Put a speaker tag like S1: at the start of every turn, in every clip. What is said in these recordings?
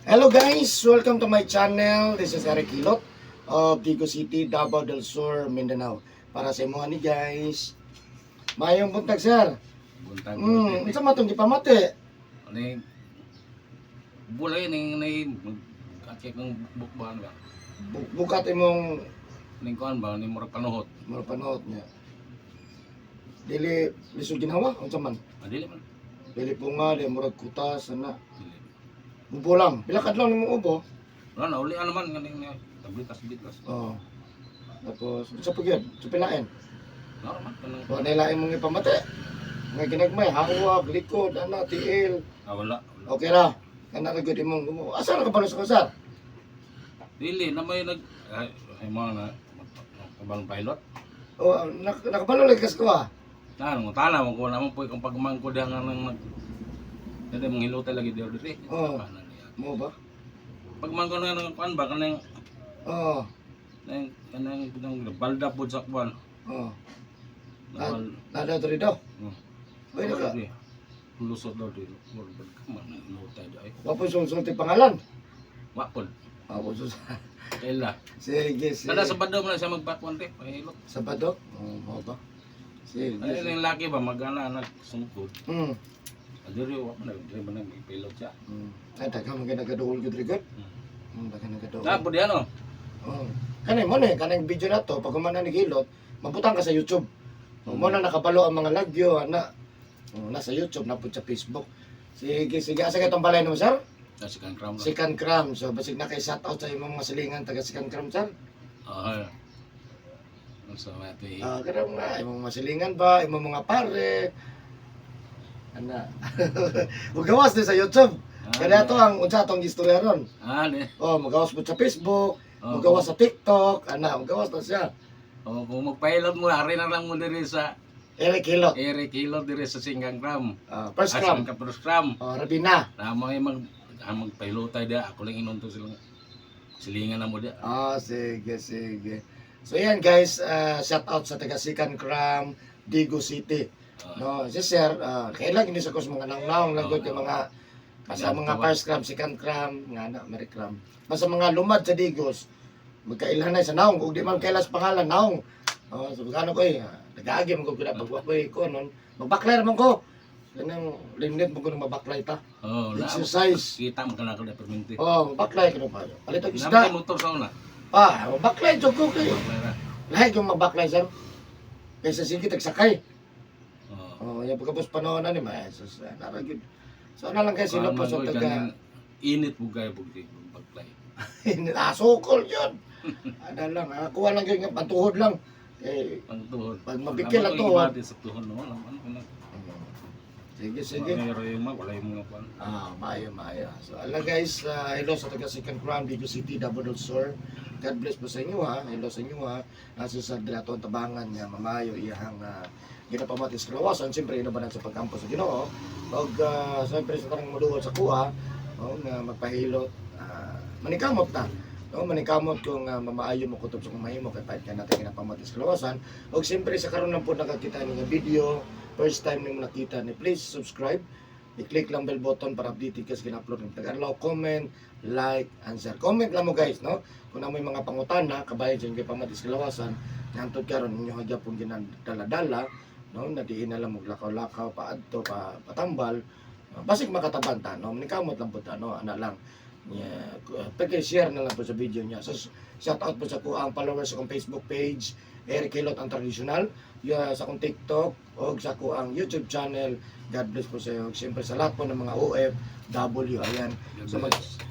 S1: Hello guys! Welcome to my channel. This is Eric Hilot of Digo City, Davao del Sur, Mindanao. Para sa imo ni guys. Mayong buntag, sir.
S2: Buntag.
S1: Unsa man tong gipamati?
S2: Ani bulay ning ni at kung bukban ba.
S1: Bukat imong
S2: Ning kuan ba ni murag panuhot.
S1: mga panuot niya. Dili lisod ginawa unsa man?
S2: Ah, dili man.
S1: Dili po nga, di murag kutas ana.
S2: Dili.
S1: Ubo lang. Pila ka adlaw nimong ubo?
S2: Wala na uli ano man ganing ni tablitas bitlas.
S1: Oh. Tapos unsa pa gyud? Sa pilain.
S2: Wala man kanang
S1: Wa na lain mong ipamati. Nga ginagmay, hawak, likod, ana, tiil.
S2: Ah, wala. Wala.
S1: Okay ra. Kana ra gyud imong asa ra ka balo sa kusar?
S2: Dili na may nag ay, ay mga na kabang pilot.
S1: O nakabalo lagi kas ko ah.
S2: Na nang tala mo ko naman po kung pagmangko diha nga nang nag dili mong hilotay lagi diri diri.
S1: Oo.
S2: Kanan niya.
S1: Mo ba?
S2: Pagmangko na nang kuan ba kanang
S1: Oo.
S2: kanang kanang kanang balda pod sa kuan.
S1: Oo.
S2: Nabal.
S1: Nada diri daw.
S2: Oh.
S1: Oy naka.
S2: Lusot daw dito. Murag ka man hilotay di ay.
S1: Wa po sulti pangalan.
S2: Wa pod.
S1: Wa po sul.
S2: Kaila.
S1: Sige, sige.
S2: Kada Sabado man na siya magpakwan te, pahilot.
S1: Sabado? Oo, mo ba? Sige.
S2: Ay
S1: Sige.
S2: ning laki ba magana nagsungkod. Adiri wa man diri man nagpilot siya.
S1: Ay daghang mga nagaduol gyud diri gud. Daghang nagaduol.
S2: Na pud ano?
S1: Oo. Kani mo ni kanang video na to pag humana ni hilot, mabutang ka sa YouTube. Oh, mo na nakabalo ang mga lagyo ana. Oh, nasa YouTube na pud sa Facebook. Sige, sige. Asa kay tong balay nimo, sir?
S2: Na si kan kram.
S1: Sikan Cram. So basig na kay shout out sa imong mga silingan taga Sikan Cram, sir.
S2: Ah. Sa mati.
S1: Ah, kanang mga imong mga silingan ba, imong mga pare. Ana. Mugawas din sa YouTube. Kaya to ang unsa atong istorya ron.
S2: Ah, di.
S1: Oh, mugawas po sa Facebook,
S2: Oh,
S1: mugawas sa TikTok, ana, mugawas na siya.
S2: Oh, kung magpahilot mo, ari na lang mo diri sa
S1: Eric Hilot.
S2: Eric Hilot diri sa Singgang Kram.
S1: Ah, first
S2: Ah,
S1: Cram.
S2: Singgang First Kram.
S1: Oh, Rabina.
S2: Na mo ay mag ah, magpahilotay dia ako lang inunto sila. Silingan na mo dia.
S1: Ah, sige, sige. So yan guys, shout out sa taga Sikan Cram, Digo City.
S2: Ah.
S1: No, si sir, kailan gini sa kos mga nangnaong lang gud kay mga basta
S2: Yan,
S1: mga
S2: tawa.
S1: first cram, second cram, nga na, Mary cram. Basta mga lumad sa Digos, magkailhan na sa naong, ug di man kailas pangalan naong. Oh, so gano ko eh, nagaagi man ko gud pag wa ko eh, ko nun, magbaklay man ko. Kanang limit mo ko nang mabaklay ta.
S2: Oh, na.
S1: Exercise.
S2: Kita mo kana ko na perminti.
S1: Oh, mabaklay ka pa. Palit og
S2: Isda.
S1: isda.
S2: Motor sa una.
S1: Ah, mabaklay jud ko kayo.
S2: Wala.
S1: Lahi yung mabaklay sir. Kaysa sige tagsakay.
S2: Oh.
S1: Oh, yung pagkapos panahon na ni ma, Jesus, nara gyud. So ano lang guys, sino po sa taga
S2: Init bugay bugay baglay.
S1: Ah, sukol yun. Ano lang, kuha lang yun, pantuhod lang. Eh,
S2: Pang tuhod.
S1: Pag mabikil ang tuhod.
S2: Sa tuhod no, ano ano na.
S1: Sige, sige.
S2: Wala yung mga wala yung mga kuan.
S1: Ah, maayo, maayo. So, ala guys, hello sa taga Second Crown, Bigo City, Davao del Sur. God bless po sa inyo ha. Hello sa inyo ha. Nasa sa dirato ang tabangan niya, mamayo, iyahang ginapamatis kalawasan. Siyempre, inabanan sa pagkampo sa Ginoo. Og siyempre sa tanang maduol sa kuha, no, nga magpahilot, manikamot ta. No, manikamot kung mamaayo mo kutob sa kumahimo kay pahit ka natin ginapamatis kalawasan. Og siyempre sa karon lang po nakakita ni nga video, first time nimo nakita ni please subscribe. I-click lang bell button para updated ka sa gina-upload ng Tagalog. Comment, like, and share. Comment lang mo guys, no? Kung na may mga pangutana, kabayan dyan kay pamatis kalawasan, nantod karon inyo hagyapon ginadala-dala, no? Nadiin na lang mo lakaw-lakaw, paadto, pa, patambal. Basig makatabanta, no? Manikamot lang po ta, no? Ana lang. Yeah, pag-share na lang po sa video niya. So, shout out po sa kuang followers sa akong Facebook page, Eric Hilot ang traditional, yeah, sa akong TikTok, o sa kuang YouTube channel. God bless po sa iyo. Siyempre sa lahat po ng mga OFW. Ayan. So,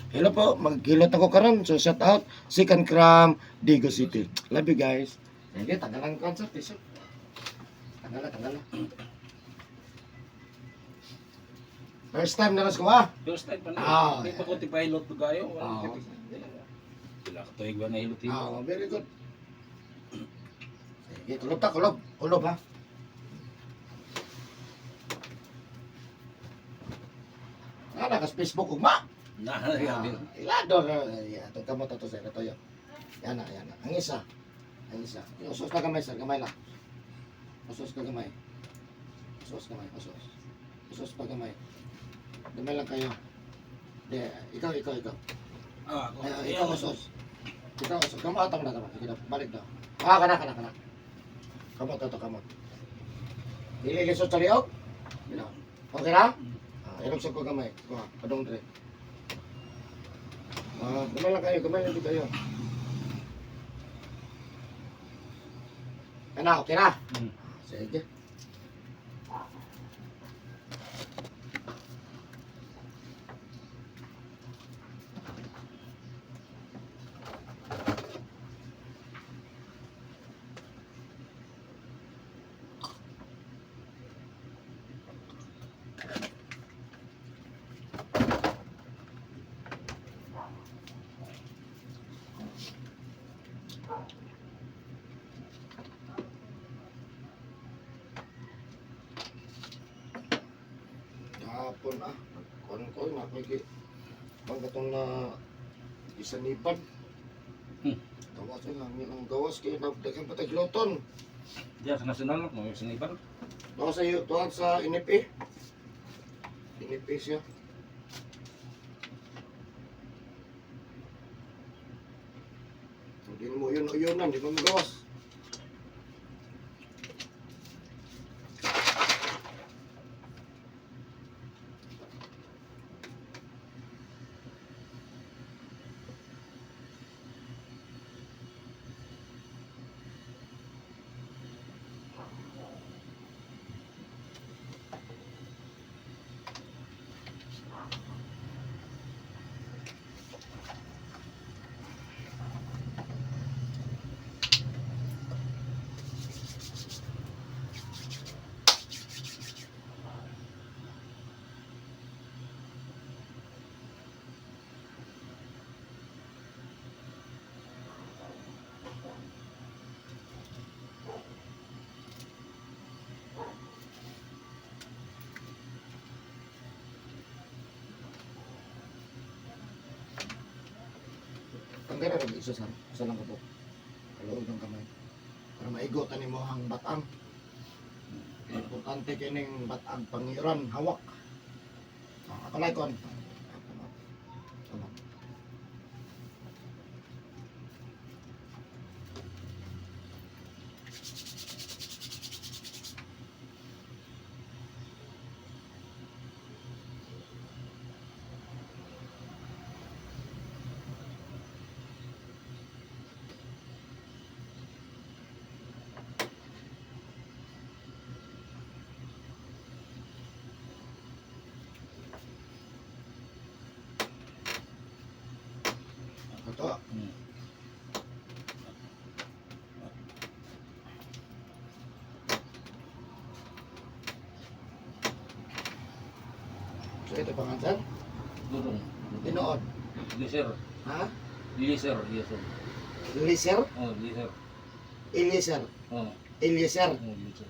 S1: hello po, maghilot ako karon. So shout out Second Cram, Digo City. Love you guys. Sige, tanggalan ang concert, eh, sir. Tanggalan, tanggalan. First time na ras ko ah.
S2: First time pa na.
S1: Ah.
S2: Di pa ko ti pilot to gayo.
S1: Ah.
S2: Sila ka tuig ba na hilot hilot.
S1: Ah, very good. Sige, kulob ta, kulob. Kulob ha. Ah, nakas Facebook ugma.
S2: Na,
S1: Ah,
S2: yan.
S1: ilado na. Yeah, ito kamo to sir, ito yun. Yan na, yan na. Ang isa. Ang isa. Usos na gamay sir, gamay lang. Usos ka gamay. Usos gamay, usos. Usos pa gamay. Gamay lang kayo. Di, ikaw, ikaw, ikaw.
S2: Ah, ako.
S1: Ay, ikaw, Osos. Ikaw, Osos. Kamot atang na, kamot. Sige na, balik daw. Ah, kana, kana, kana. Kamot to, kamot. Dili lisod sa liog? Dili. Okay na? Ah, ilog sa ko gamay. Kuha, padong dre. Ah, gamay lang kayo, gamay lang kayo. Kana, okay na? Sige. Kahapon ah, kuan ko na ko gi pang katong na isaniban. Gawas ko lang ang gawas kay daghan pa tag loton.
S2: Diyan sa national mo sa Niban.
S1: Tuwa sa iyo, tuwa sa NFA. NFA siya. Hindi mo yun o yun di mo magawas. Ang gana rin isa sa isa lang ka po. Kaluog ng kamay. Para maigot ani mo ang batang. Importante kining batang pangiran hawak. Ah, ako lang kon. Tama. Ato. So ito pa nga sir.
S2: Dudong.
S1: Tinuod.
S2: Liser.
S1: Ha?
S2: Liser, liser.
S1: Liser?
S2: Oh, liser.
S1: Eliezer.
S2: Oh,
S1: Eliezer.
S2: oh, liser.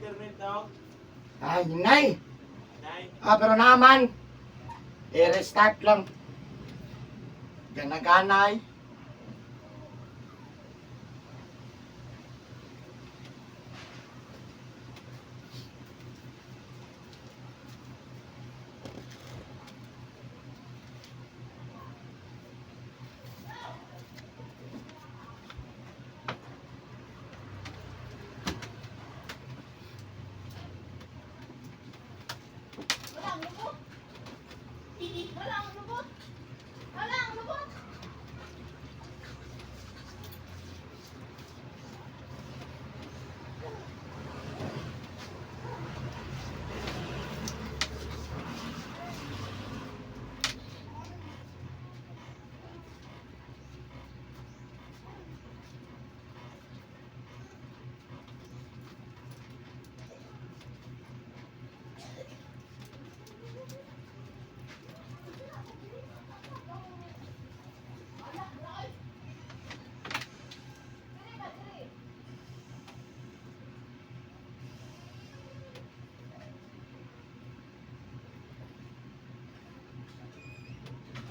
S3: internet daw.
S1: Ay, hinay.
S3: Nay.
S1: Ah, pero naman. I-restart lang. Gana-ganay.
S4: Walang lubot. Walang lubot. Walang lubot.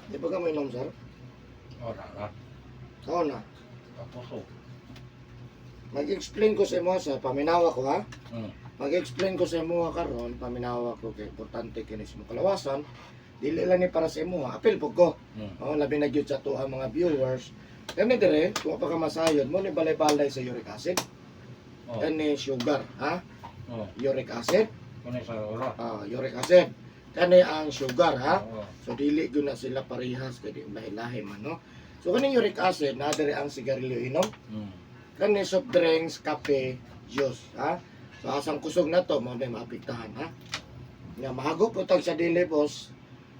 S1: Di ba ka may inom, sir?
S2: Ora na.
S1: Oo na.
S2: Tapos oh.
S1: Mag-explain ko sa imo, sir. Paminawa ko, ha? Mag-explain ko sa imo karon, paminawa ko kay importante kini sa imong kalawasan. Dili lang ni para sa imo, ha? Apil po ko. Oh, labi na gyud sa tuha mga viewers. Kani dire, kung pa ka masayod mo ni balay-balay sa uric acid,
S2: Oh.
S1: kani sugar, ha?
S2: Oh.
S1: Uric acid,
S2: Kani sa ora.
S1: ah, uric acid. Kani ang sugar, ha?
S2: Oh.
S1: So dili gyud na sila parehas kay di lahi-lahi man, no? So kaning uric acid na dire ang sigarilyo inom, kani soft drinks, kape, juice, ha? So asang kusog na to, mao na maapektahan, ha? Nga mahagop po tag sa dili, boss.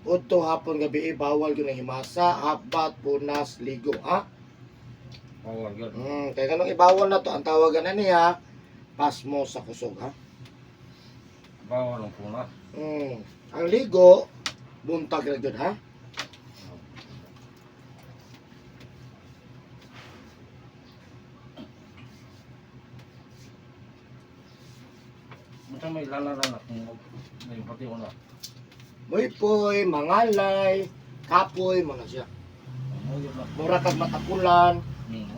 S1: Udto hapon gabi eh, bawal gyud ang himasa, habat, punas, ligo, ha?
S2: Bawal gyud.
S1: Kaya kanong ibawal na to, ang tawagan na niya, pasmo sa kusog, ha?
S2: Bawal ang punas.
S1: Ang ligo, buntag ra gyud, ha?
S2: Unsa may lalala na kung may pati ko na.
S1: Muypoy, mangalay, kapoy, mo na siya.
S2: Mo gyud na.
S1: Mura kag matakulan,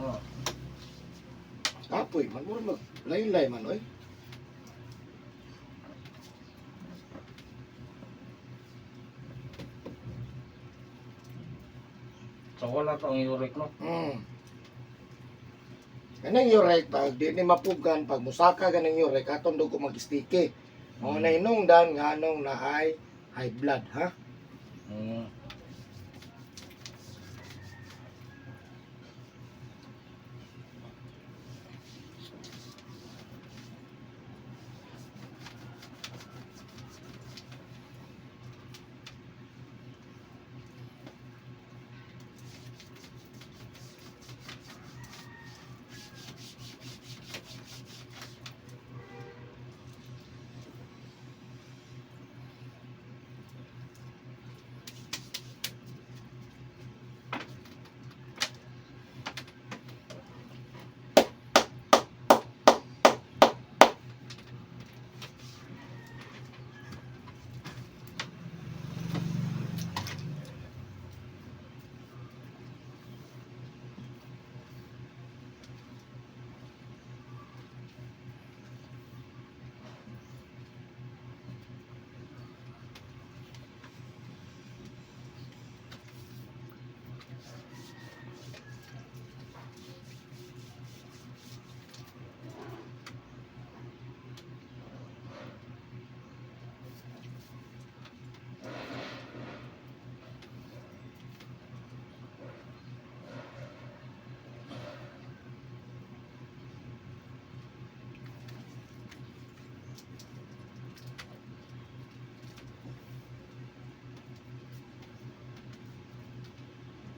S2: Oh.
S1: kapoy man, mura mag laylay man, oy.
S2: So wala to ang uric no.
S1: Kanang uric, pag di ni mapugan, pag musaka ganing uric, atong dugo mag-sticky. Mao na inungdan nga anong naay high blood, ha?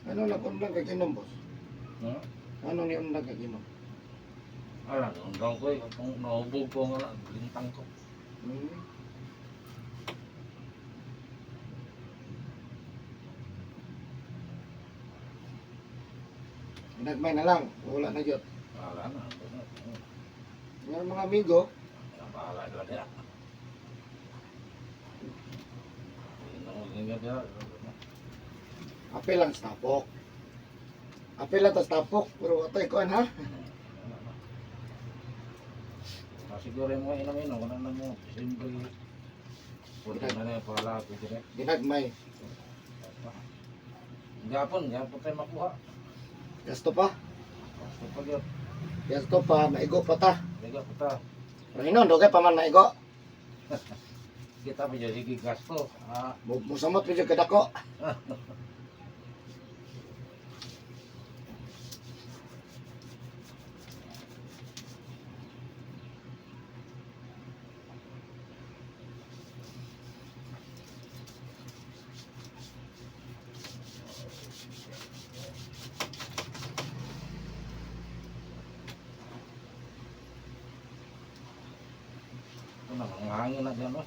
S1: Ano lang undang kag inom, boss? Ano ni undang kag inom?
S2: Ala, undang ko eh. Kung naubog ko nga, lintang ko.
S1: Nagmay na lang, wala na gyud.
S2: Ala na.
S1: Nga mga amigo,
S2: Bahala na niya. Ingat ya.
S1: Apil lang sa tapok. Apil lang tas tapok, pero atay kuan ha.
S2: Siguro mo inom-inom, wala na mo. Simple. Pwede na na yung pala, pwede na.
S1: Ginagmay.
S2: Gapon, gapon tayo makuha.
S1: Gasto pa.
S2: Basta pag yun,
S1: Gasto pa, maigo pa ta.
S2: biga pa ta.
S1: Pero hinon, dugay pa man maigo.
S2: Kita pa dyan, sige gasto. Ah,
S1: Musamot medyo kadako.
S2: Ito na, mga hangin na dyan, no?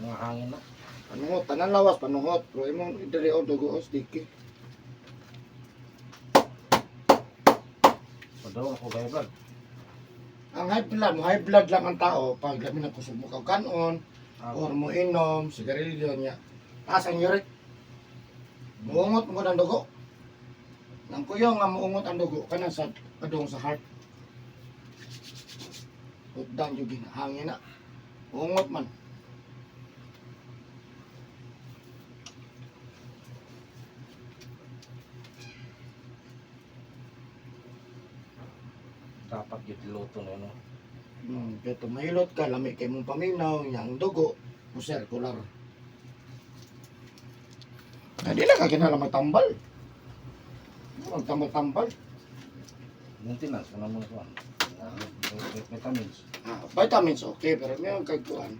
S2: Mga hangin na.
S1: Panuhot, tanan lawas panuhot, pero imong diri og dugo og sticky.
S2: Padaw ako kay vlog.
S1: Ang high blood, mo high blood lang ang tao pag labi na kusog mo kag kanon or mo inom sigarilyo niya. Taas ang uric. Muungot mo ang dugo. Nang kuyo nga muungot ang dugo kana sa padung sa heart. Utdan yung ginahangin na. Ungot man.
S2: Dapat yun luto na yun, no?
S1: Kaya tumahilot ka, lami kay mong paminaw, niya ang dugo, mo circular. Ay, di na ka kinahanglan magtambal. Magtambal-tambal.
S2: Maintenance, ano mo na Vitamins.
S1: Ah, vitamins okay, pero may ang kagkuan.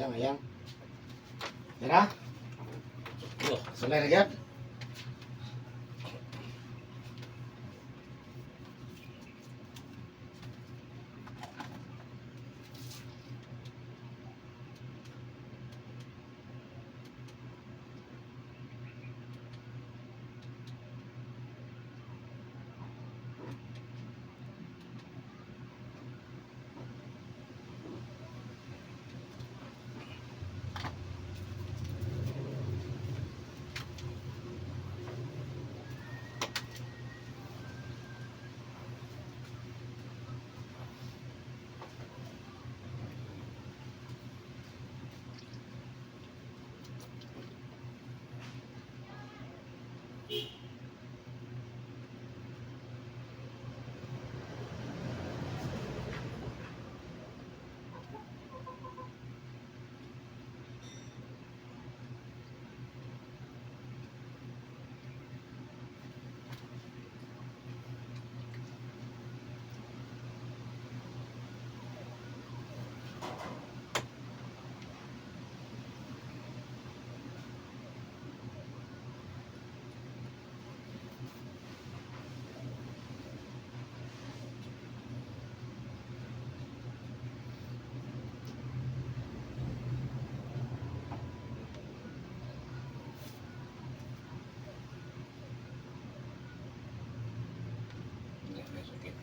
S1: Ayan, ayan. Tara.
S2: Yo.
S1: Sulay na gyud.
S2: Hindi, may sakit.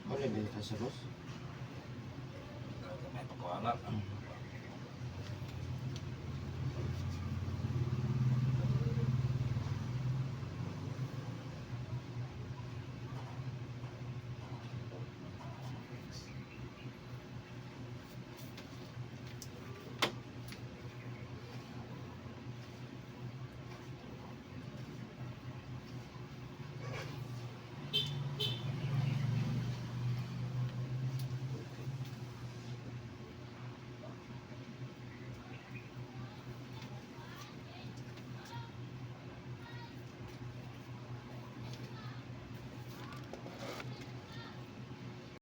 S1: Ano ba ito sa boss?
S2: May pagkuhanap.